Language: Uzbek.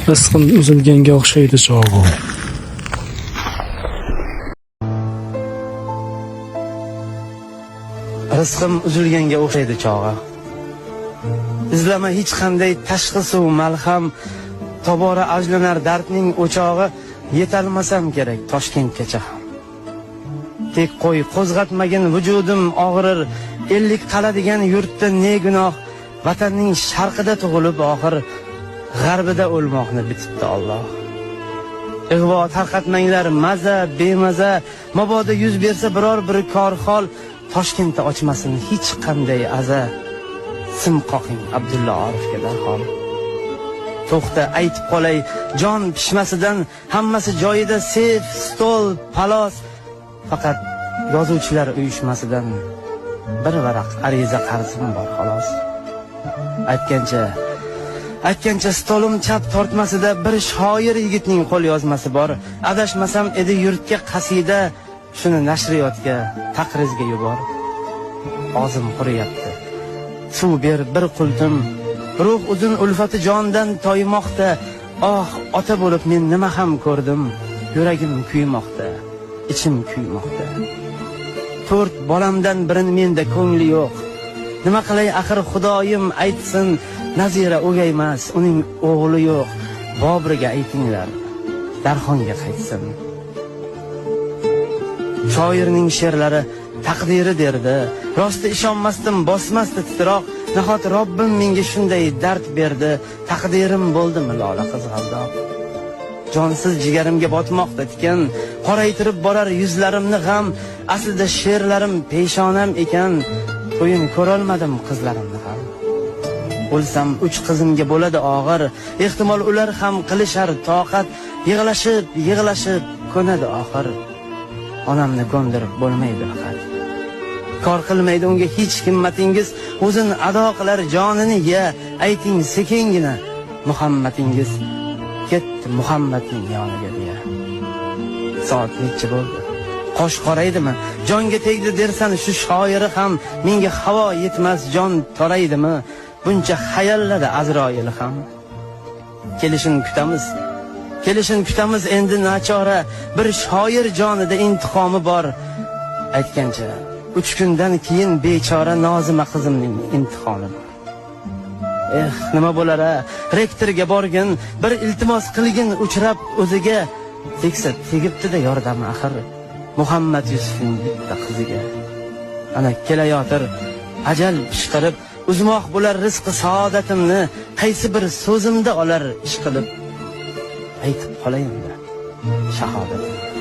Rizqim uzilganga o'xshaydi chog'i. Rizqim uzilganga o'xshaydi chog'i. Izlama hech qanday tashxis u malham, tobora ajlanar dardning o'chog'i, yetolmasam kerak Toshkentgacha ham. Tek qo'y, qo'zg'atmagin vujudim og'rir, ellik qaladigan yurtda ne gunoh, vatanning sharqida tug'ilib oxir g'arbida o'lmoqni bitibdi Alloh. Ig'vo tarqatmanglar maza bemaza, mabodo yuz bersa biror bir korxol, Toshkentda ochmasin hech qanday aza, sim qoqing Abdulla Orifga darhol. To'xta, aytib qolay, jon pishmasidan hammasi joyida, sef, stol, palos, faqat yozuvchilar uyushmasidan bir varaq ariza qarzim bor xolos. Aytgancha stolim chap tortmasida bir shoir yigitning qo'l yozmasi bor. Adashmasam edi yurtga qasida, shuni nashriyotga taqrizga yubor. Og'zim quriyapti. Suv ber bir qultum. Ruh uzun ulfati jondan toymoqda. Oh, ota bo'lib men nima ham ko'rdim. Yuragim kuymoqda, ichim kuymoqda. 4 bolamdan birini menda ko'ngli yo'q. Nima qilay axir Xudoyim aytsin, Nazira o'gay emas, uning o'g'li yo'q. Boburga aytinglar, Darxonga qaytsin. Shoirning she'rlari taqdiri derdi. Rosti ishonmasdim, bosmasdi titroq. Nahot Robbim menga shunday dard berdi, taqdirim bo'ldimi lola qizg'aldoq. Jonsiz jigarimga botmoqda tikan, qoraytirib borar yuzlarimni g'am. Aslida she'rlarim peshonam ekan, to'yin ko'rolmadim qizlarimni ham. O'lsam 3 qizimga bo'ladi og'ir, ehtimol ular ham qilishar toqat, yig'lashib yig'lashib ko'nadi oxir. Onamni ko'ndirib bo'lmaydi faqat. Kor qilmaydi unga hech himmatingiz, o'zini ado qilar jonini ya, ayting sekingina Muhammadingiz ketdi Muhammadning yoniga deya. Soat necha bo'ldi? Qosh qoraydimi? Jonga tegdi dersan shu shoiri ham, menga havo yetmas jon toraydimi? Buncha hayalladi Azroil ham. Kelishini kutamiz. Kelishini kutamiz endi nachora, bir shoir jonida intiqomi bor. Aytgancha 3 kundan keyin bechora Nozima qizimning imtihoni bor. Eh, nima bo'lar a? Rektorga borgin, bir iltimos qilgin uchrab o'ziga. Tegsa tegibdi-da yordami axir Muhammad Yusufning bitta qiziga. Ana kelayotir ajal pishqirib, uzmoq bo'lar rizqi saodatimni, qaysi bir so'zimda olar ish qilib. Aytib qolayinda shahodatimni.